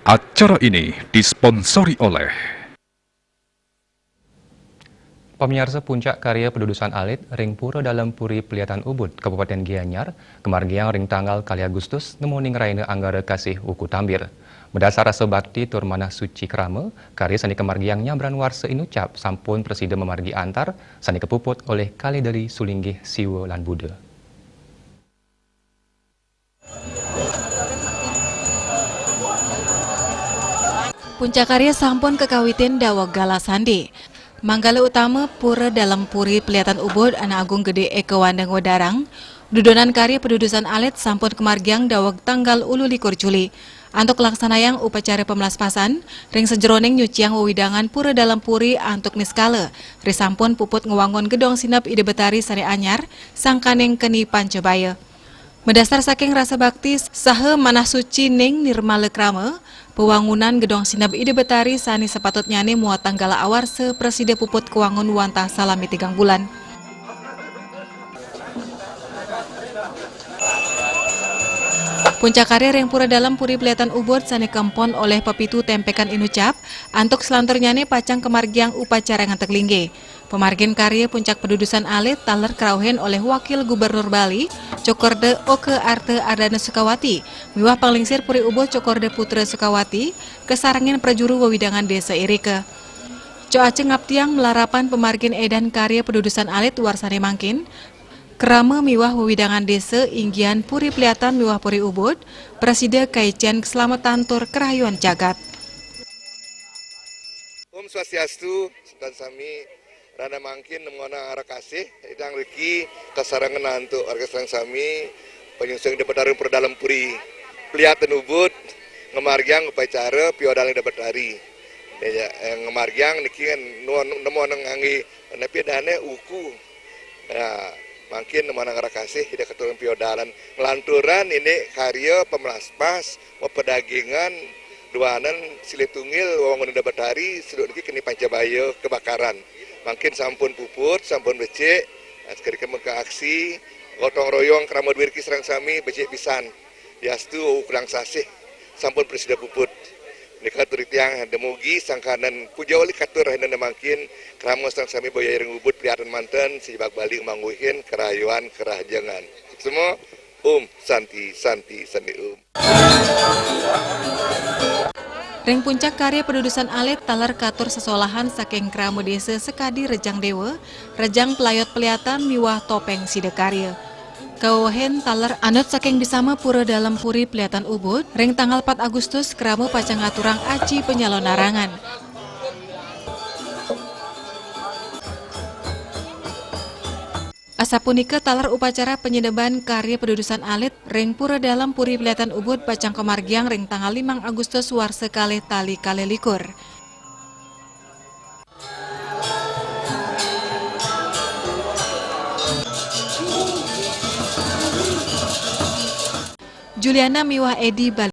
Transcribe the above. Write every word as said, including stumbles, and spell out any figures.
Acara ini disponsori oleh Pamiarsa, puncak karya padudusan alit ring Pura Dalem Puri Peliatan Ubud, Kabupaten Gianyar, kamargiang ring tanggal kalih Agustus, nemoning rahina Anggara Kasih Wuku Tambir. Madasar rasa bakti tur manah suci krama, karya sane kamargiang nyabran warsa inucap sampun prasida mamargi antar, sane kapuput olih kalih Deli Sulinggih Siwa lan Buddha. Puncak karya sampun kakawitin daweg galah sandi. Manggala utama Pura Dalem Puri Peliatan Ubud Anak Agung Gede Eka Wanda Ngwedarang, dudonan karya padudusan alit sampun kamargiang daweg tanggal ulu likur Juli. Antuk laksanayang upacara pamlaspasan, ring sajeroning nyuciang wewidangan Pura Dalem Puri antuk niskala, risampun puput ngwangun gedong sineb Ida Betari sane anyar, sangkaning keni pancabaya. Madasar saking rasa bakti saha manah suci ning nirmala krama, pawangunan gedong sineb Ida Betari sane sapatutnyane muat tanggal awarsa prasida puput kawangun wantah salami tigang bulan. Puncak karya ring Pura Dalem Puri Peliatan Ubud sane kempon olih pepitu tempekan inucap, antuk selanturnyane pacang kamargiang upacara nganteg linggih. Pamargin karya puncak padudusan alit taler krauhin olih Wakil Gubernur Bali, Cokorda Oka Arta Ardana Sukawati, miwah Panglingsir Puri Ubud Cokorda Putra Sukawati, kasarengin prajuru wewidangan desa irika. Coace ngaptiang malarapan pamargin edan karya padudusan alit warsane mangkin, krama miwah wewidangan desa inggihan Puri Peliatan miwah Puri Ubud, prasida kaicen kaslametan tur karahayuan jagat. Om Swastiastu, semeton sami. Rahina mangkin nemonang anggara kasih, idang riki kasarengan antuk warga sareng sami, panyungsung Ida Betari Pura Dalem Puri Peliatan Ubud, ngamargiang upacara piodalan Ida Betari. Ya, eh, ngamargiang niki kan nuwun, nemonang ngangge, napi dane, wuku. Ya, mangkin nemonang anggara kasih, Ida katurun piodalan. Nglanturang indik karya pamlaspas, mapadegingan, duaning silih tunggil wewangunan Ida Betari, seduk niki keni pancabaya kebakaran. Mangkin sampun puput, sampun becik, nah, seketika muka aksi, gotong royong krama dwi riki sareng sami becik pisan. Yastu, wau kurang sasih, sampun prasida puput. Nika turi tiang, dumugi sangkaning puja uli katur rahina mangkin, krama sareng sami boya ring Ubud peliatan manten, sijebag Bali mangguhin, karahayuan, karahajengan. Semua, Om Santi, Santi, Santi Om. Ring puncak karya padudusan alit taler katur sesolahan saking krama desa sakadi Rejang Dewa, Rejang Pelayot Peliatan miwah Topeng Sidakarya. Kawewehin taler anut saking Bisama Pura Dalem Puri Peliatan Ubud, ring tanggal pat Agustus krama pacang ngaturang aji panyalonarangan. Asapunika taler upacara panyineban karya padudusan alit ring Pura Dalem Puri Peliatan Ubud pacang kamargiang ring tanggal limang Agustus warsa kalih tali kalih likur. Juliana miwah Edi Bali.